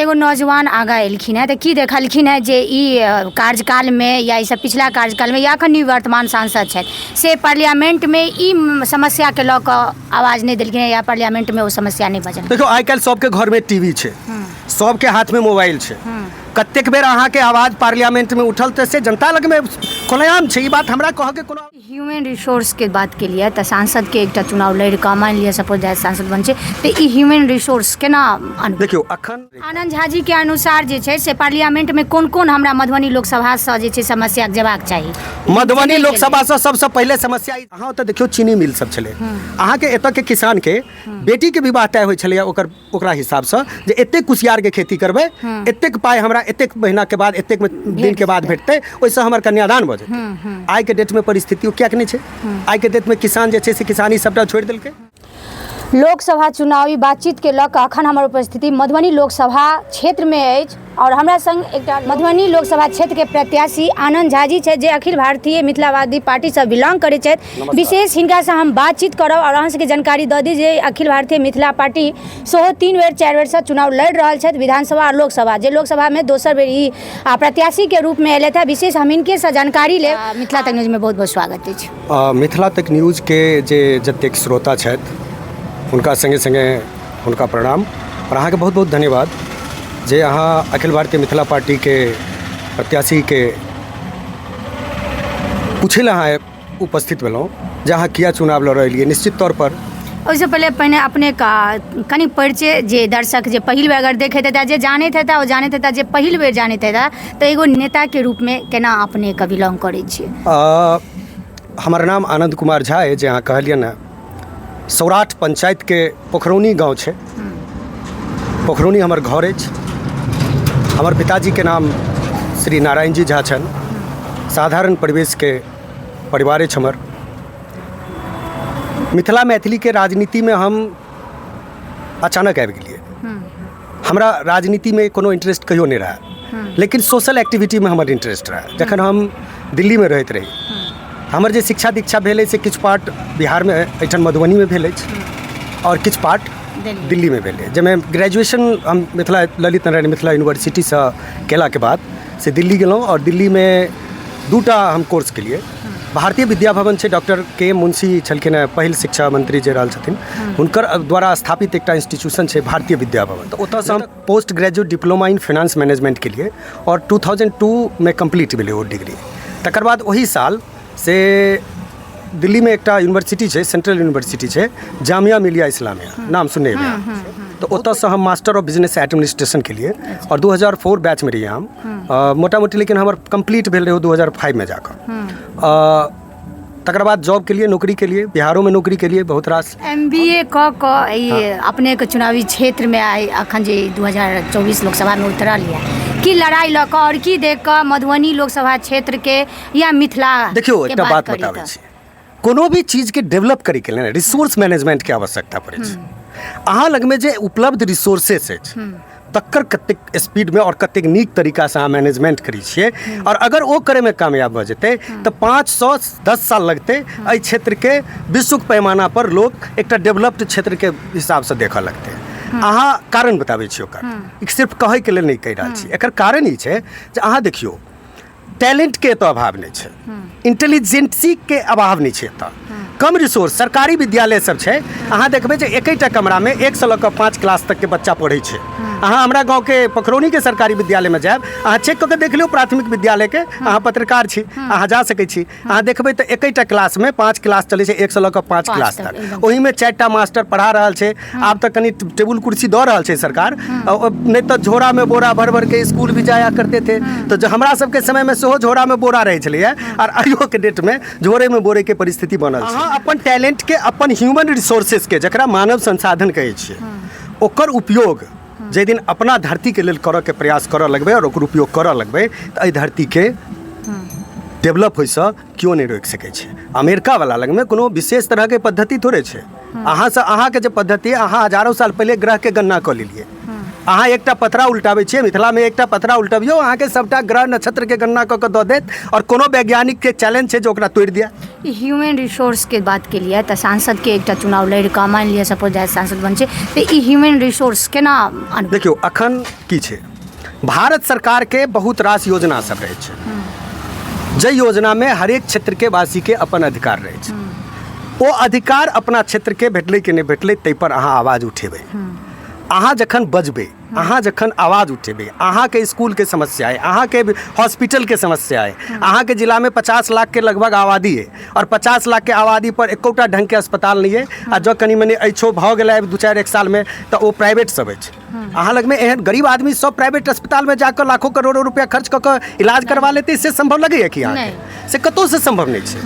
एगो नौजवान आगाँ एलखिन हेँ, तऽ की देखलखिन हेँ जे ई कार्यकालमे या एहिसँ पिछला कार्यकालमे या एखन निवर्तमान सांसद छथि से पार्लियामेंटमे ई समस्याके लऽ कऽ आवाज नहि देलखिन हेँ या पार्लियामेंटमे ओ समस्या नहि बजलखिन? देखियौ, आइ काल्हि सबके घरमे टीवी छै, सबके हाथमे मोबाइल छै। कतेक बेर अहाँके आवाज पार्लियामेंटमे उठल तऽ से जनता लगमे खुलेआम छै। ई बात हमरा कहऽके कोनो ह्यूमन रिसोर्सके बात केलियै तऽ सांसदके एकटा चुनाव लड़ि कऽ मानि लिअ सपोज that सांसद बनै छै तऽ ई ह्यूमन रिसोर्स केना अनबै? देखियौ, अखन आनन्द झा जी के अनुसार जे छै से पार्लियामेंटमे कोन कोन हमरा मधुबनी लोकसभासँ जे छै समस्या जेबाक चाही? मधुबनी लोकसभासँ सबसँ पहिले समस्या ई, अहाँ ओतऽ देखियौ चीनी मिल सब छलै, अहाँके एतऽके किसानके बेटीके विवाह तय होइ छलैए ओकर ओकरा हिसाबसँ जे एतेक कुसियारके खेती करबै, एतेक पाइ हमरा एतेक महीनाके बाद एतेक दिनके बाद भेटतै, ओहिसँ हमर कन्यादान भऽ जेतै। आइके डेटमे परिस्थिति ओ किएक नहि छै? आइके डेटमे किसान जे छै से किसानी सबटा छोड़ि देलकै। लोकसभा चुनावी बातचीतके लऽ कऽ अखन हमर उपस्थिति मधुबनी लोकसभा क्षेत्रमे अछि आओर हमरा संग एकटा मधुबनी लोकसभा क्षेत्रके प्रत्याशी आनन्द झा जी छथि जे अखिल भारतीय मिथिलावादी पार्टीसँ बिलोंग करै छथि। विशेष हिनकासँ हम बातचीत करब आओर अहाँ सबके जानकारी दऽ दी जे अखिल भारतीय मिथिला पार्टी सेहो 3 बेर 4 बेरसँ चुनाव लड़ि रहल छथि विधानसभा आओर लोकसभा, जे लोकसभामे दोसर बेर ई प्रत्याशीके रूपमे एलथि हँ। विशेष हम हिनकेसँ जानकारी लेब। मिथिला तक न्यूजमे बहुत बहुत स्वागत अछि। मिथिला तक न्यूजके जे जतेक श्रोता छथि हुनका सङ्गे सङ्गे हुनका प्रणाम आओर अहाँके बहुत बहुत धन्यवाद जे अहाँ अखिल भारतीय मिथिला पार्टीके प्रत्याशीके पूछै लए अहाँ उपस्थित भेलहुँ जे अहाँ किया चुनाव लड़ एलियै। निश्चित तौर पर ओहिसँ पहिले पहिने अपने कनि परिचय जे दर्शक जे पहिल बेर अगर देखैत हेता, जे जानैत हेता ओ जानैत हेता, जे पहिल बेर जानैत हेता तऽ एगो नेताके रूपमे केना अपनेके बिलोंग करै छियै? हमर नाम आनन्द कुमार झा अइ, जे अहाँ कहलियै ने, सौराठ पंचायतके पोखरौनी गाँव छै, पोखरौनी हमर घर अछि। हमर पिताजीके नाम श्री नारायण जी झा छनि। साधारण परिवेशके परिवार अछि हमर। मिथिला मैथिलीके राजनीतिमे हम अचानक आबि गेलियै। हमरा राजनीतिमे कोनो इंटरेस्ट कहियो नहि रहए, लेकिन सोशल एक्टिविटीमे हमर इंटरेस्ट रहए। जखन हम दिल्लीमे रहैत रही, हमर जे शिक्षा दीक्षा भेल अछि से किछु पार्ट बिहारमे एहिठाम मधुबनीमे भेल अछि आओर किछु पार्ट दिल्लीमे भेल अछि, जाहिमे ग्रेजुएशन हम मिथिला ललित नारायण मिथिला यूनिवर्सिटीसँ केलाके बाद से दिल्ली गेलहुँ आओर दिल्लीमे 2टा हम कोर्स केलियै। भारतीय विद्या भवन छै, डॉक्टर के मुंशी छलखिन हेँ पहिल शिक्षा मंत्री जे रहल छथिन, हुनकर द्वारा स्थापित एकटा इंस्टीट्यूशन छै भारतीय विद्या भवन। तऽ ओतऽसँ हम post graduate diploma in finance management केलियै आओर 2002मे कम्प्लीट भेलै ओ डिग्री। तकर बाद ओही साल से दिल्लीमे एकटा यूनिवर्सिटी छै, सेंट्रल यूनिवर्सिटी छै, जामिया मिलिया इस्लामिया, नाम सुनने हेबै अहाँ, तऽ ओतऽसँ हम मास्टर ऑफ बिजनेस एडमिनिस्ट्रेशन केलियै आओर 2004 बैचमे रहियै हम मोटा मोटी, लेकिन हमर कम्प्लीट भेल रहै 2005मे जाकऽ। तकर बाद जॉब के लिए, नौकरी के लिए, बिहारोमे नौकरी के लिए बहुत रास। MBA कऽ कऽ ई अपनेके चुनावी क्षेत्रमे आइ अखन जे 2024 लोकसभामे उतरल यऽ, की लड़ाइ लऽ कऽ आओर की देख कऽ मधुबनी लोकसभा क्षेत्रके या मिथिला देखियौ, के एकटा बात बात करी बताबै तऽ? छी, कोनो भी चीजके डेवलप करैके लेल रिसोर्स मैनेजमेंटके आवश्यकता पड़ै छै। अहाँ लगमे जे उपलब्ध रिसोर्सेस अछि तकर कतेक स्पीडमे आओर कतेक नीक तरीकासँ अहाँ मैनेजमेंट करै छियै, आओर अगर ओ करैमे कामयाब भऽ जेतै तऽ 5 10 साल लगतै, एहि क्षेत्रके विश्वके पैमाना पर लोक एकटा डेवलप्ड क्षेत्रके हिसाबसँ देखऽ लगतै। अहाँ कारण बताबै छी ओकर, ई सिर्फ कहैके लेल नहि कहि रहल छी। एकर कारण ई छै जे अहाँ देखियौ, टैलेंटके एतऽ अभाव नहि छै, इंटेलिजेंसीके अभाव नहि छै। एतऽ कम रिसोर्स सरकारी विद्यालय सब छै। अहाँ देखबै जे एकेटा कमरामे 1 लऽ कऽ 5 क्लास तकके बच्चा पढ़ै छै। अहाँ हमरा गाँवके पोखरौनीके सरकारी विद्यालयमे जायब, अहाँ चेक कऽ के देख लियौ प्राथमिक विद्यालयके। अहाँ पत्रकार छी, अहाँ जा सकै छी। अहाँ देखबै तऽ एकेटा क्लासमे 5 क्लास चलै छै, 1 लऽ कऽ 5 क्लास तक, तक। ओहिमे 4टा मास्टर पढ़ा रहल छै। आब तऽ कनि टेबुल कुर्सी दऽ रहल छै सरकार, नहि तऽ झोरामे बोरा भर भर के स्कूल भी जाया करते थे। तऽ जे हमरा सबके समयमे सेहो झोरामे बोरा रहै छलैए आओर आइयोके डेटमे झोरेमे बोरेके परिस्थिति बनल छै। अहाँ अपन टैलेंटके, अपन ह्यूमन रिसोर्सेसके, जकरा मानव संसाधन कहै छियै, ओकर उपयोग जाहि दिन अपना धरतीके लेल करऽके प्रयास करऽ लगबै आओर ओकर उपयोग करऽ लगबै तऽ एहि धरतीके डेवलप होइसँ केओ नहि रोकि सकै छै। अमेरिकावला लगमे कोनो विशेष तरहके पद्धति थोड़े छै। अहाँसँ अहाँके जे पद्धति, अहाँ हजारो साल पहिले ग्रहके गणना कऽ लेलियै। अहाँ एकटा पतरा उल्टाबै छियै, मिथिलामे एकटा पतरा उल्टबियौ, अहाँके सभटा ग्रह नक्षत्रके गणना कऽ कऽ दऽ देत, आओर कोनो वैज्ञानिकके चैलेंज छै जे ओकरा तोड़ि दिए। ह्यूमन रिसोर्सके बात केलियै तऽ सांसदके एकटा चुनाव लड़ि कऽ मानि लिअ सपोज that सांसद बन छै, तऽ ई ह्यूमन रिसोर्स केना अनबै? देखियौ, अखन की छै, भारत सरकारके बहुत रास योजना सब रहै छै, जाहि योजनामे हरेक क्षेत्रके वासीके अपन अधिकार रहै छै। ओ अधिकार अपना क्षेत्रके भेटलै कि नहि भेटलै ताहिपर अहाँ आवाज उठेबै। अहाँ जखन बजबै, अहाँ जखन आवाज उठेबै, अहाँके इसकुलके समस्या अइ, अहाँके हॉस्पिटलके समस्या अइ, अहाँके जिलामे 50 लाखके लगभग आबादी अइ आओर 50 लाखके आबादी पर एकोटा ढङ्गके अस्पताल नहि अइ, आ जँ कनि मनि अइछो भऽ गेलै 2-4 1 सालमे तऽ ओ प्राइवेट सब अछि। अहाँ लगमे एहन गरीब आदमी सब प्राइवेट अस्पतालमे जाकऽ लाखों करोड़ों रुपया खर्च कऽ कऽ इलाज करवा लेतै, से सम्भव लगैए कि अहाँके? से कतहुसँ सम्भव नहि छै।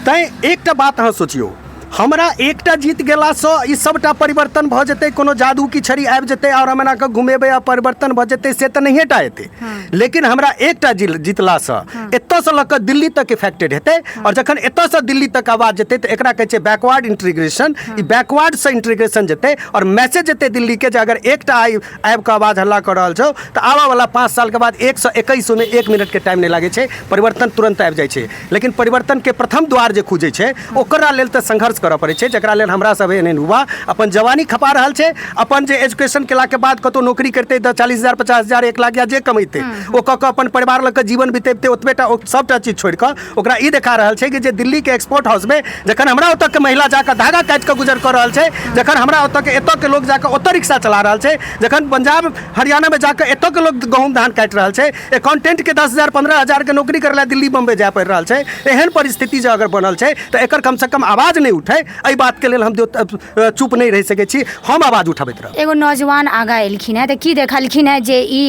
तैँ एकटा बात अहाँ सोचियौ, हमरा एकटा जीत गेलासँ ई सभटा परिवर्तन भऽ जेतै, कोनो जादू की छड़ी आबि जेतै आओर हम एना कऽ घुमेबै आ परिवर्तन भऽ जेतै, से तऽ नहिए टा हेतै। लेकिन हमरा एकटा जीतलासँ एतऽसँ लऽ कऽ दिल्ली तक इफेक्टेड हेतै, आओर जखन एतऽसँ दिल्ली तक आवाज जेतै तऽ एकरा कहै छै बैकवर्ड इंटीग्रेशन। ई बैकवर्डसँ इंटीग्रेशन जेतै आओर मैसेज जेतै दिल्लीके जे अगर एकटा आइ आबि कऽ आवाज हल्ला कऽ रहल छौ तऽ आबऽवला 5 सालके बाद 121 ओहिमे 1 मिनटके टाइम नहि लागै छै, परिवर्तन तुरन्त आबि जाइ छै। लेकिन परिवर्तनके प्रथम द्वार जे खुजै छै ओकरा लेल तऽ संघर्ष करऽ पड़ै छै, जकरा लेल हमरा सब एहन एहन युवा अपन जवानी खपा रहल छै। अपन जे एजुकेशन केलाके बाद कतहु नौकरी करतै तऽ 40 हजार, 50 हजार, 1 लाख या जे कमेतै ओ कऽ कऽ अपन परिवार लऽ कऽ जीवन बितेतै, ओतबे टा ओ सभटा चीज छोड़ि कऽ ओकरा ई देखा रहल छै कि जे दिल्लीके एक्सपोर्ट हाउसमे जखन हमरा ओतऽके महिला जाकऽ धागा काटि कऽ गुजर कऽ रहल छै, जखन हमरा ओतऽके एतऽके लोक जाकऽ ओतऽ रिक्शा चला रहल छै, जखन पंजाब हरियाणामे जाकऽ एतऽके लोक गहूँम धान काटि रहल छै, अकाउंटेंटके 10 हजार 15 हजारके नौकरी करै लए दिल्ली बम्बई जाय पड़ि रहल छै, एहन परिस्थिति जे अगर बनल छै तऽ एकर कमसँ कम आवाज नहि उठै, एहि बातके लेल हम चुप नहि रहि सकै छी, हम आवाज उठबैत रहब। एगो नौजवान आगाँ एलखिन हेँ तऽ की देखलखिन हेँ जे ई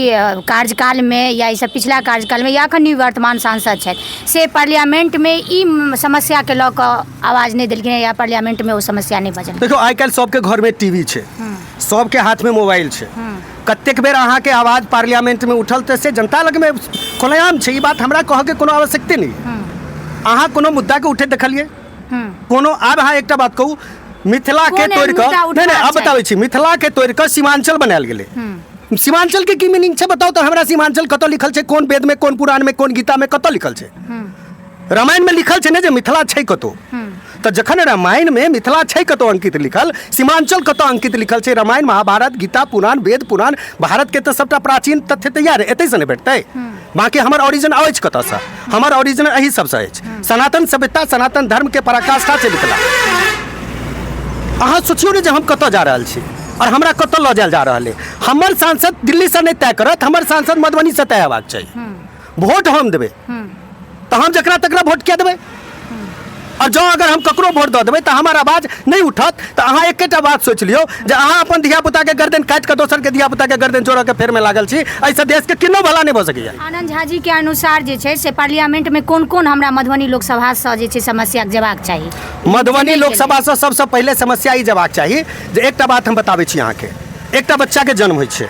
कार्यकालमे या एहिसँ पिछला कार्यकालमे या एखन निवर्तमान सांसद छथि से पार्लियामेंटमे ई समस्याके लऽ कऽ आवाज नहि देलखिन हेँ या पार्लियामेंटमे ओ समस्या नहि बजल? देखियौ, आइ काल्हि सबके घरमे टी वी छै, सबके हाथमे मोबाइल छै, कतेक बेर अहाँके आवाज पार्लियामेंटमे उठल तऽ से जनता लगमे खुलेआम छै, ई बात हमरा कहऽके कोनो आवश्यकते नहि। अहाँ कोनो मुद्दाके उठैत देखलियै कोनो? आब अहाँ एकटा बात कहू, मिथिला के तोड़ि कऽ, नहि नहि, आब बताबै छी, मिथिला के तोड़ि कऽ सीमांचल बनायल गेलै, सीमांचल के की मीनिंग छै बताउ तऽ हमरा? सीमांचल कतऽ लिखल छै? कोन वेद में, कोन पुराण में, कोन गीता में कतऽ लिखल छै? रामायण में लिखल छै ने जे मिथिला छै कतौ? तऽ जखन रामायण में मिथिला छै कतौ अंकित लिखल, सीमांचल कतौ अंकित लिखल छै? रामायण, महाभारत, गीता, पुराण, वेद, पुराण, भारत के तऽ सबटा प्राचीन तथ्य तैयार एतै से नहि भेटतै। बाकी हमर ओरिजिन अछि कतऽसँ? हमर ओरिजिन एही सबसँ अछि। सनातन सभ्यता, सनातन धर्मके पराकाष्ठा छै मिथिला। अहाँ सोचियौ ने जे हम कतऽ जा रहल छी आओर हमरा कतऽ लऽ जायल जा रहल अइ। हमर सांसद दिल्लीसँ नहि तय करत, हमर सांसद मधुबनीसँ तय हेबाक चाही। वोट हम देबै तऽ हम जकरा तकरा वोट किया देबै? आओर जँ अगर हम ककरो वोट दऽ देबै तऽ हमर आवाज नहि उठत, तऽ अहाँ एकेटा बात सोचि लियौ जे अहाँ अपन धियापुताके गर्दन काटि कऽ दोसरके धियापुताके गर्दन जोड़ऽके फेरमे लागल छी। एहिसँ देशके किन्नो भला नहि भऽ सकैए। आनंद झा जी के अनुसार जे छै से पार्लियामेंटमे कोन कोन हमरा मधुबनी लोकसभासँ जे छै समस्या जेबाक चाही? मधुबनी लोकसभासँ सबसँ पहिले समस्या ई जेबाक चाही जे एकटा बात हम बताबै छी अहाँके, एकटा बच्चाके जन्म होइ छै,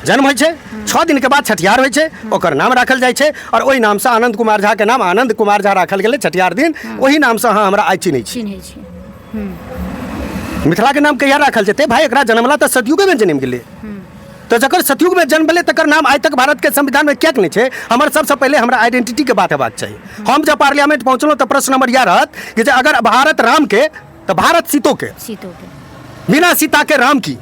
जन्म होइ छै, 6 दिनके बाद छठिहार होइ छै, ओकर नाम राखल जाइ छै आओर ओहि नामसँ आनंद कुमार झाके नाम आनंद कुमार झा राखल गेलै छठिहार दिन, ओहि नामसँ अहाँ हमरा आइ चिन्है छी। चिन्है छी। मिथिलाके नाम कहिया राखल जेतै? भाई एकरा जनमला तऽ सतयुगेमे जनमि गेलै, तऽ जकर सतयुगमे जन्म भेलै तकर नाम आइ तक भारतके संविधानमे किएक नहि छै? हमर सबसँ पहिले हमरा आइडेंटिटीके बात हेबाक चाही। हम जब पार्लियामेंट पहुँचलहुँ तऽ प्रश्न हमर इएह रहत कि जे अगर भारत रामके तऽ भारत सीतोके, सीतोके, बिना सीताके राम की?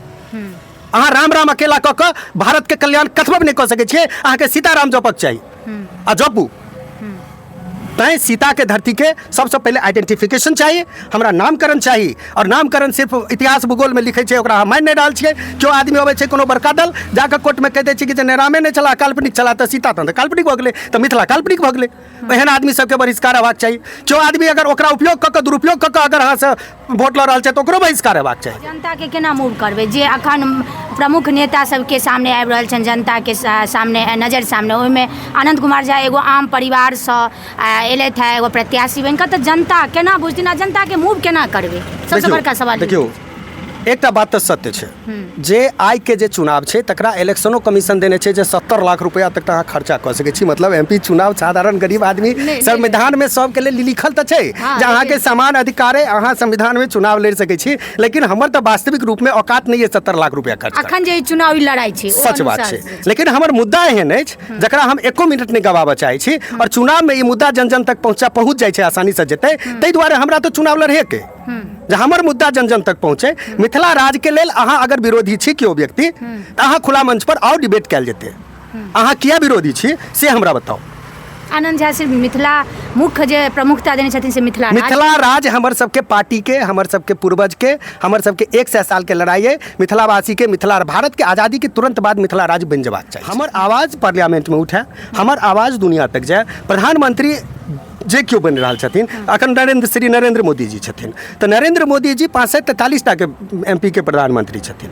अहाँ राम राम अकेला कऽ कऽ भारतके कल्याण कतबो नहि कऽ सकै छियै। अहाँके सीताराम जपक चाही आ जपू। तैँ सीताके धरतीके सबसँ पहिले आइडेंटिफिकेशन चाही, हमरा नामकरण चाही। आओर नामकरण सिर्फ इतिहास भूगोलमे लिखै छै ओकरा हम मानि नहि रहल छियै। केओ आदमी अबै छै कोनो बड़का दल जाकऽ कोर्टमे कहि दै छै कि जे नहि रामे नहि छलाह, काल्पनिक छलाह, तऽ सीता तहन तऽ काल्पनिक भऽ गेलै, तऽ मिथिला काल्पनिक भऽ गेलै। एहन आदमी सबके बहिष्कार हेबाक चाही। केओ आदमी अगर ओकरा उपयोग कऽ कऽ दुरुपयोग कऽ कऽ अगर अहाँसँ वोट लऽ रहल छै तऽ ओकरो बहिष्कार हेबाक चाही। जनताके केना मूव करबै जे अखन प्रमुख नेता सबके सामने आबि रहल छनि, जनताके सामने नजर सामने, ओहिमे आनन्द कुमार झा एगो आम परिवारसँ एलथि हेँ एगो प्रत्याशी बनि कऽ, तऽ जनता केना बुझथिन आ जनताके मूव केना करबै? सबसँ बड़का सवाल। देखियौ, एकटा बात तऽ सत्य छै जे आइ के जे चुनाव छै तकरा इलेक्शनो कमीशन देने छै जे 70 लाख रुपया तक तऽ अहाँ खर्चा कऽ सकै छी। मतलब एमपी चुनाव साधारण गरीब आदमी, संविधान में सबके लेल लिखल तऽ छै जे अहाँके समान अधिकार है, अहाँ संविधान में चुनाव लड़ि सकै छी, लेकिन हमर तऽ वास्तविक रूप में औकात नहि अइ 70 लाख रुपया खर्च। अखन जे चुनावी लड़ाई छै, सच बात छै, लेकिन हमर मुद्दा एहन अछि जकरा हम एको मिनट नहि गवाबऽ चाहै छी, और चुनाव में ई मुद्दा जन जन तक पहुँच जाइ छै, आसानी से जेतै, ताहि दुआरे हमरा तऽ चुनाव लड़हे के जे हमर मुद्दा जन जन तक पहुँचे। मिथिला राज्य के लेल अहाँ अगर विरोधी छी केओ व्यक्ति, तऽ अहाँ खुला मंच पर आओर डिबेट कयल जेतै। अहाँ किया विरोधी छी से हमरा बताउ। आनंद झा सिर्फ मिथिला मुख्य जे प्रमुखता देने छथिन से मिथिला। मिथिला राज्य हमर सबके पार्टी के, हमर सबके पूर्वज के, हमर सबके 100 साल के लड़ाई है मिथिलावासी के। मिथिला भारत के आज़ादी के तुरंत बाद मिथिला राज्य बनि जबाक चाही। हमर आवाज़ पार्लियामेंट में उठे, हमर आवाज़ दुनिया तक जाए। प्रधानमंत्री जे केओ बनि रहल छथिन अखन, नरेंद्र श्री नरेंद्र मोदी जी छथिन, तऽ नरेंद्र मोदी जी 543 टा के एम पी के प्रधानमंत्री छथिन।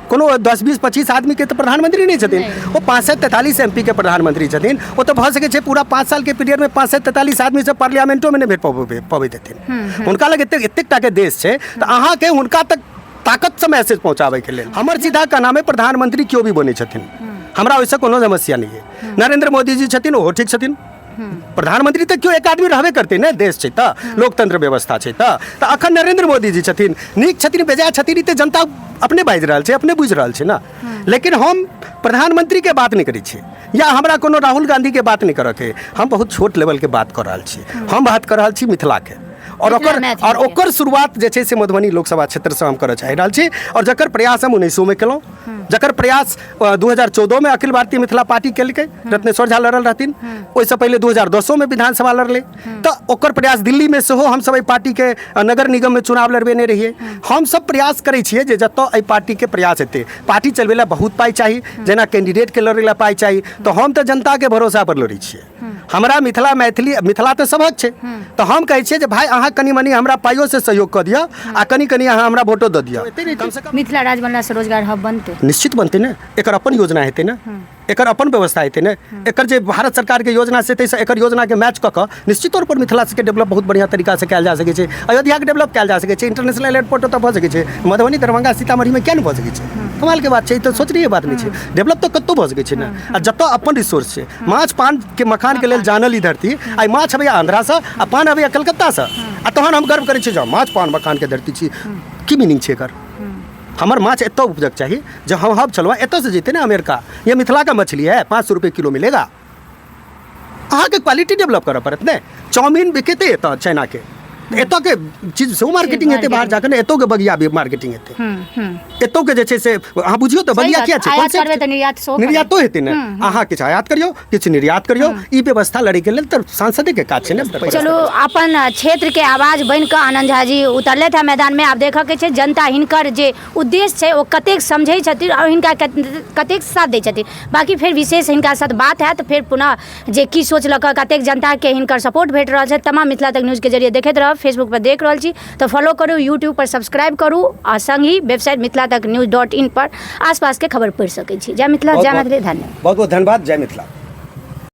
कोनो 10 20 25 आदमी के तऽ प्रधानमंत्री नहि छथिन, ओ 543 एम पी के प्रधानमंत्री छथिन। ओ तऽ भऽ सकै छै पूरा 5 साल के पीरियड में 543 आदमी से पार्लियामेंटो में नहि भेट पबैत हेथिन। हुनका लग एतेक एतेक टा के देश छै, तऽ अहाँके हुनका तक ताकतसँ मैसेज पहुँचाबैके लेल हमर सीधा कहना में प्रधानमंत्री केओ भी बनै छथिन, हमरा ओहिसँ कोनो समस्या नहि है। नरेंद्र मोदी जी छथिन, ओहो ठीक छथिन। प्रधानमंत्री तऽ केओ एक आदमी रहबे करतै ने, देश छै तऽ, लोकतंत्र व्यवस्था छै तऽ अखन नरेंद्र मोदी जी छथिन, नीक छथिन बेजाय छथिन, ई तऽ जनता अपने बाजि रहल छै, अपने बुझि रहल छै ने। लेकिन हम प्रधानमंत्री के बात नहि करै छी या हमरा कोनो राहुल गांधी के बात नहि करऽके, हम बहुत छोट लेवलके बात कऽ रहल छी। हम बात कऽ रहल छी मिथिलाके और ओकर और ओकर शुरुआत जे छै से मधुबनी लोकसभा क्षेत्रसँ हम करऽ चाहि रहल छी, और जकर प्रयास हम 19मे केलहुँ, जकर प्रयास 2014 में अखिल भारतीय मिथिला पार्टी केलकै, रत्नेश्वर झा लड़ल रहथिन। ओहिसँ पहिले 2010 में विधानसभा लड़लै, तऽ ओकर प्रयास दिल्लीमे सेहो हमसब एहि पार्टीके नगर निगममे चुनाव लड़बेने रहियै। हमसब प्रयास करै छियै जे जतऽ एहि पार्टीके प्रयास हेतै। पार्टी चलबै लए बहुत पाइ चाही, जेना कैंडिडेटके लड़ै लए पाइ चाही, तऽ हम तऽ जनताके भरोसा पर लड़ै छियै। हमरा मिथिला मैथिली, मिथिला तऽ सभक छै, तऽ हम कहै छियै जे भाय अहाँ कनि मनि हमरा पाइयोसँ सहयोग कऽ दिअ आ कनि कनि अहाँ हमरा वोटो दऽ दिअ कमसँ कम। मिथिला राज्य बनलासँ रोजगार हब बनतै? निश्चित बनतै ने। एकर अपन योजना हेतै ने, एकर अपन व्यवस्था हेतै ने। एकर जे भारत सरकारके योजना छै, ताहिसँ एकर योजनाके मैच कऽ कऽ निश्चित तौर पर मिथिला सबके डेवलप बहुत बढ़िआँ तरीकासँ कयल जा सकै छै। अयोध्याके डेवलप कयल जा सकै छै, इंटरनेशनल एयरपोर्ट ओतऽ भऽ सकै छै, मधुबनी, दरभंगा, सीतामढ़ीमे किया नहि भऽ सकै छै? कमालके बात छै, ई तऽ सोचनीय बात नहि छै। डेवलप तऽ कतहु भऽ सकै छै ने, आ जतऽ अपन रिसोर्स छै। माछ पान के मखान के लेल जानल ई धरती, आइ माछ अबैया आंध्रासँ आ पान अबैया कलकत्तासँ, आ तहन हम गर्व करै छी जे हम माछ पान मखान के धरती छी। की मीनिंग छै एकर? हमर माछ एतऽ उपजक चाही, जे हम हब छलहुँ एतऽसँ जेतै ने अमेरिका। ये मिथिला का मछली है, 500 रुपये किलो मिलेगा। अहाँके क्वालिटी डेवलप करऽ पड़त ने। चाउमीन बिकेतै एतऽ चाइनाके, एतऽ के चीज सेहो मार्केटिंग हेतै बाहर जाके ने। एतौ के बगिया भी मार्केटिंग हेतै, एतौ के जे छै से अहाँ बुझियौ तऽ बगिया किया छै? आयात करबै तऽ निर्यात सेहो करबै। निर्यातो हेतै ने। अहाँ किछु आयात करियौ, किछु निर्यात करियौ। ई व्यवस्था लड़ैके लेल तऽ सांसदे के काज छै ने। चलू, अपन क्षेत्र के आवाज बनि कऽ आनंद झा जी उतरलथि हँ मैदान में। आब देखऽ के छै जनता हिनकर जे उद्देश्य छै ओ कतेक समझै छथिन आओर हिनका कतेक साथ दै छथिन। बाकी फेर विशेष हिनका साथ बात हैत, फेर पुनः जे की सोच लऽ कऽ कतेक जनताके हिनकर सपोर्ट भेट रहल छै। तमाम मिथिला तक न्यूजके जरिए देखैत रहब। फेसबुक पर देख रहल छी तऽ फॉलो करू, यूट्यूब पर सब्सक्राइब करू आ संगहि वेबसाइट मिथिला तक न्यूज.इन पर आसपासके खबर पढ़ि सकै छी। जय मिथिला, जय मैथिली, धन्यवाद। बहुत बहुत धन्यवाद, जय मिथिला।